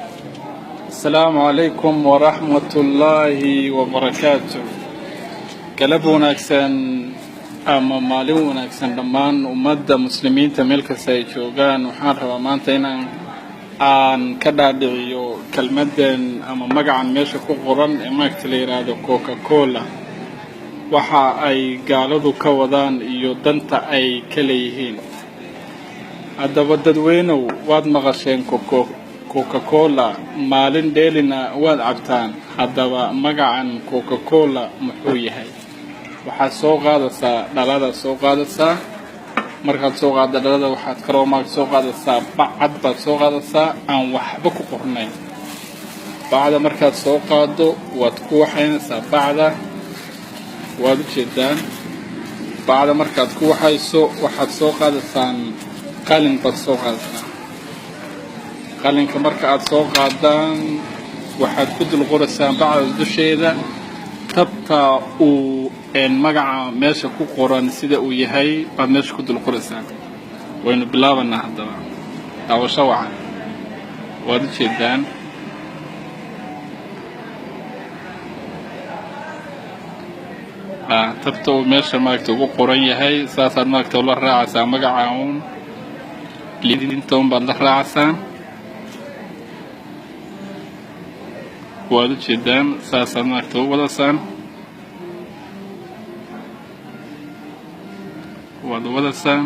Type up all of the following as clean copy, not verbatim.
Asalaamu calaykum waraxmatullaahi wabarakaatu. Galab wanaagsan ama maalin wanaagsan dhammaan ummadda muslimiinta meel kasta ay joogaan. Waxaan rabaa maanta inaan aan ka dhaadhiciyo kelmaddan ama magacan meesha ku qoran ee maagta la yidhaahdo Coca Cola, waxa ay gaaladu ka wadaan iyo danta ay ka leeyihiin. Haddaba dadweynow, waad maqasheen Coca Cola, maalin dheelina waad cabtaan. Haddaba magacan Coca Cola muxuu yahay? Waxaad soo qaadaysaa dhalada, soo qaadaysaa. Markaad soo qaadda dhalada, waxaad kaloo maag soo qaadaysaa bacad baad soo qaadaysaa aan waxba ku qornayn. Bacda markaad soo qaado, waad ku waxaynaysaa bacda. Waad u jeedaan bacda. Markaad ku waxayso, waxaad soo qaadaysaan qalin baad soo qaadaysaan. Qalinka marka aad soo qaadaan, waxaad ku dul qoraysaan bacda dusheeda tabta uu magaca meesha ku qoran sida uu yahay baad meesha ku dul qoraysaan. Waynu bilaabanaa haddaba. Daawasho wacan. Waad u jeedaan. Tabta uu meesha maaragta ugu qoran yahay saasaad maaragta ula raacaysaa. Magaca uun liinta un baad la raacaysaan. Waad u jeedaan, saasaad maaragta u wadaysaan, waad wadaysaan.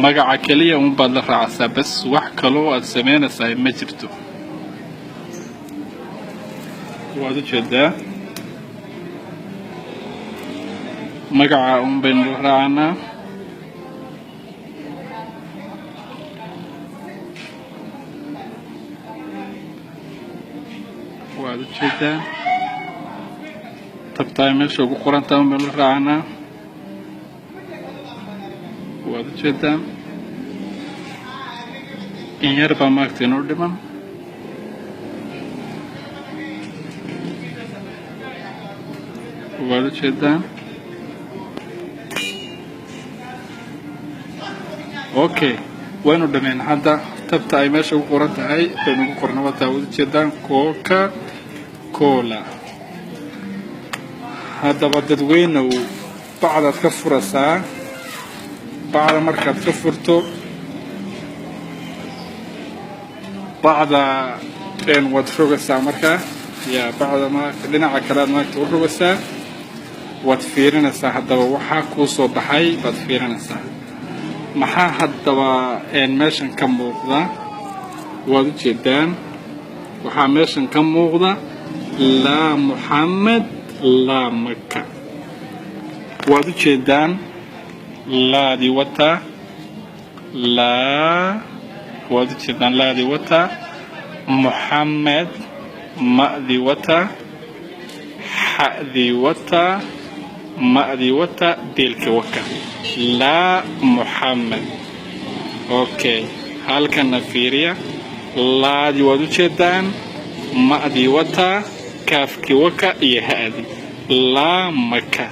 Magaca keliya un baad la raacaysaa bas, wax kaloo aad samaynaysaa ma jirto. Waad u jeedaa, magaca un baynu la raacanaa. Waad u jeedaa, tabtaay meesha ugu qorantaa un baynu la raacanaa. Waad u jeedaan, in yar baa maaragta inoo dhiman. Waad u jeedaan. Okay, waynu dhameen hadda. Tabta ay meesha ugu qoran tahay baynu ugu qorna. Wataa, waad u jeedaan, Coca Cola. Haddaba dadweynow, bacdaad ka furasaa. Bacda markaad ka furto bacda, waad rogaysaa markaa yaa bacda maaragta dhinaca kale aad maaragta u rogaysaa. Waad fiirinaysaa. Haddaba waxaa kuu soo baxay baad fiirinaysaa. Maxaa haddaba meeshan ka muuqda? Waad u jeedaan, waxaa meeshan ka muuqda laa Muxamed laa Maka. Waad u jeedaan, laadii wataa, laa, waad u jeedaan, laadii wataa, Muxamed ma'dii wataa, xa'dii wataa, ma'dii wataa, deelka waka, laa Muxamed. Okay, halkana fiiriya. Laadii waad u jeedaan, ma'dii wataa, kaafkii waka iyo ha'dii, laa Maka.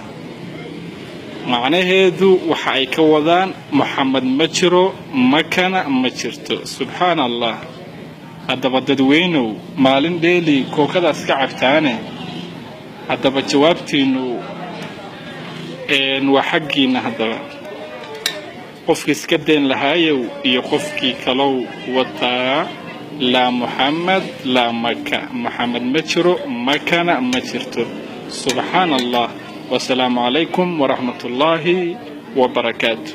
Macnaheedu waxa ay ka wadaan Moxamed ma jiro, Makana ma jirto. Subxaana Allah. Haddaba dadweynow, maalin dheeli kookadaas ka cabtaane. Haddaba jawaabtiinu waa xaggiina. Haddaba qofkii iska dayn lahaayow iyo qofkii kalow, wataa laa Muxamed laa Maka, Moxamed ma jiro, Makana ma jirto. Subxaana Allah. Wasalaamu calaykum waraxmat ullaahi wabarakaatu.